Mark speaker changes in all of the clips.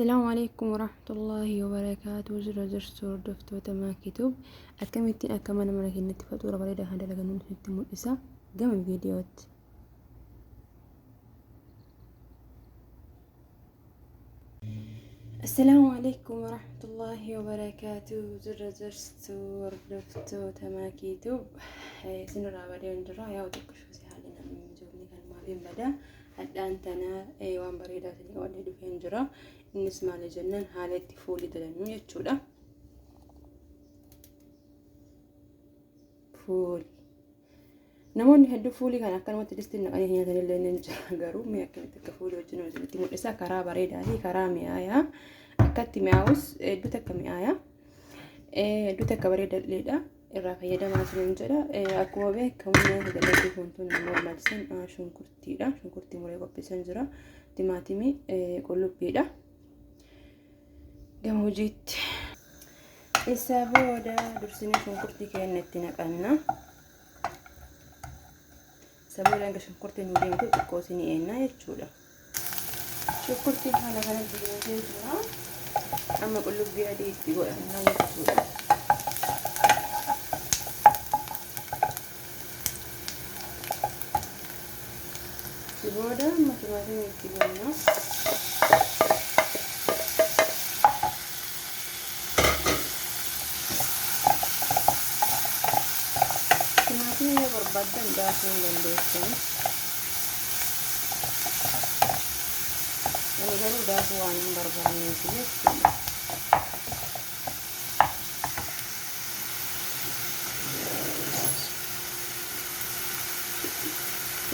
Speaker 1: Asalaamu alaikum warahmatullaahi wabarakaatu. Jira jirtu hordoftoota Maakituub, akkamittiin akka mana mana keenyatti faxuura bareedaa kan dalagannu nutti mul'isa gama viidiyootti. Asalaamu alaikum warahmatullaahi wabarakaatu. Jira jirtu hordoftoota Maakituub, isinirraa badee hin jira yaa xiqqishuu si haalli namni mijoofni kan maaf hin badaa. Hadhaan tana waan bareedaa isin qabadhee dhufee hin jira. Innis maali jennaan, haala itti fuulii dalannu jechuudha. Fuul. Namoonni hedduu fuulii kana akkanumatti distiin naqanii nyaatan illee ni jira. Garuu mee akkamitti akka fuulii wajjin isinitti mul'isa. Karaa bareedaa fi karaa mi'aayaa. Akkatti mi'aawus hedduu takka mi'aayaa. Hedduu takka bareedalleedha. Irraa fayyadamaa isiniin jedha. Akkuma beekamu nyaata dalaguuf wantoonni nu barbaachisan shunkurtiidha. Shunkurtii muree qopheessan jira. Timaatimii, qullubbiidha. Gama hojiitti. Isa booda dursinee shunkurtii keenya itti naqanna. Isa booda hanga shunkurtiin nu deemtu xiqqoo isin eennaa jechuudha. Shunkurtiin haala kanatti diimatee jira. Amma qullubbii adii itti godhanna jechuudha. Si booda amma timaatimii itti goona. Timaatimii yoo barbaaddan daakuu hin dandeessani. Ani garuu daakuu waan hin barbaanneef jechuudha.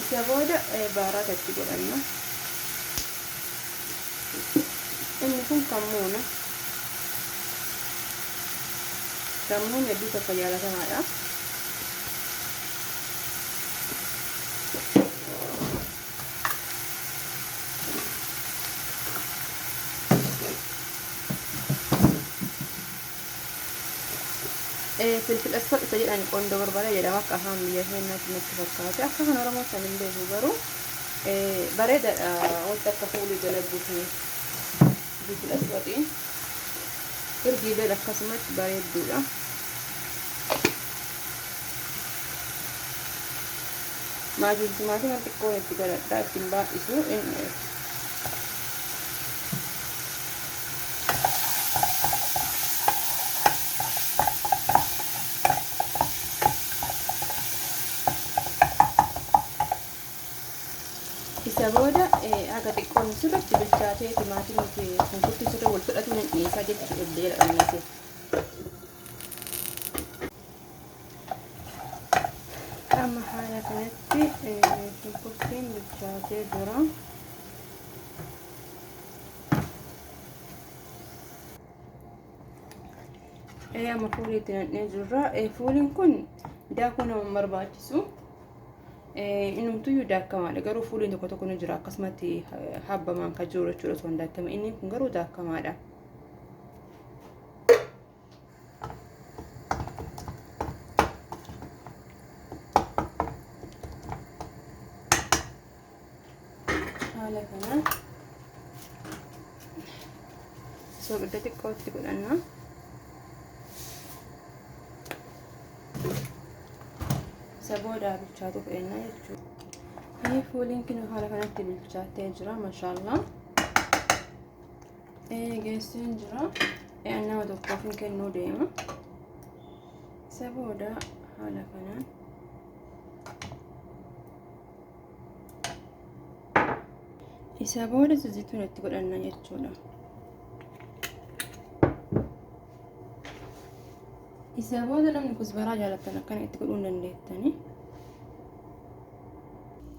Speaker 1: Isa booda baaraata itti godhanna. Inni kun kammuuna. Kammuun hedduu takka jaalatamaadha. Filfil asfal isa jedhan qondoo barbaree jedhama akka afaan biyya keenyaatti natti fakkaate. Akka afaan Oromoo san hin beeku, garuu bareedaadha wanta akka fuulii dalaguuf filfil aswaxiin. Irgiileen akkasumatti bareedduudha. Maatiin timaatima xiqqoon itti godhadha, ittiin baay'isu. Isa booda haga xiqqoon sirriitti bilchaatee timaatimii fi shunkurtii sirrii wal fudhatu nan dhiisaa jechuudha, ibidda jala qannasee. Amma haala kanatti shunkurtiin bilchaatee jira. Amma fuulii itti naqnee jirra. Fuuliin kun daakuu nama hin barbaachisu. Innumtuyyuu daakamaadha. Garuu fuuliin tokko tokko ni jira akkasumatti habbamaan kan jiru jechuudha osoo hin daakame. Inni kun garuu daakamaadha. Haala kanaan soogidda xiqqootti godhanna. Isa booda bilchaatu fe'enna jechuudha. Fuuliin kun haala kanatti bilchaatee jira, mashaallaa. Geesseen jira. Nama tokkoof hin kennuu deema. Isa booda haala kanaan isa booda zayituun itti godhanna jechuudha. Isa booda namni kusbaraa jaalattan akkana itti godhuu hin dandeettani.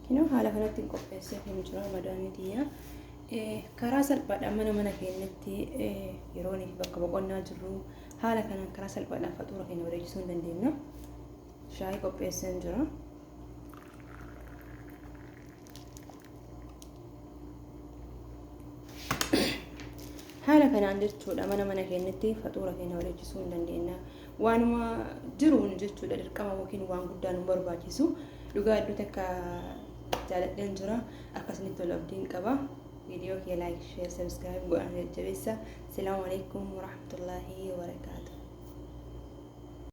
Speaker 1: Kinoo haala kanatti qopheessee kan jira madaamii tiyya. Karaa salphaadhaan mana mana keenyatti yeroo fi bakka boqonnaa jirru haala kanaan karaa salphaadhaan faxuura keenya bareechisuu hin dandeenya. Shaayii qopheessee jira. Haala kanaan jechuudha mana mana keenyatti faxuura keenya bareechisuu hin dandeenya. Waanuma jiruun jechuudha, dirqama yookiin waan guddaa nu barbaachisu. Dhugaa hedduu takka jaaladheen jira. Akkasinitti tolu abdiin qaba. Viidiyoo kee like, share, subscribe godhaan jajjabeessa. Salaamu alaikum warahmatullaahi wabarakaatu.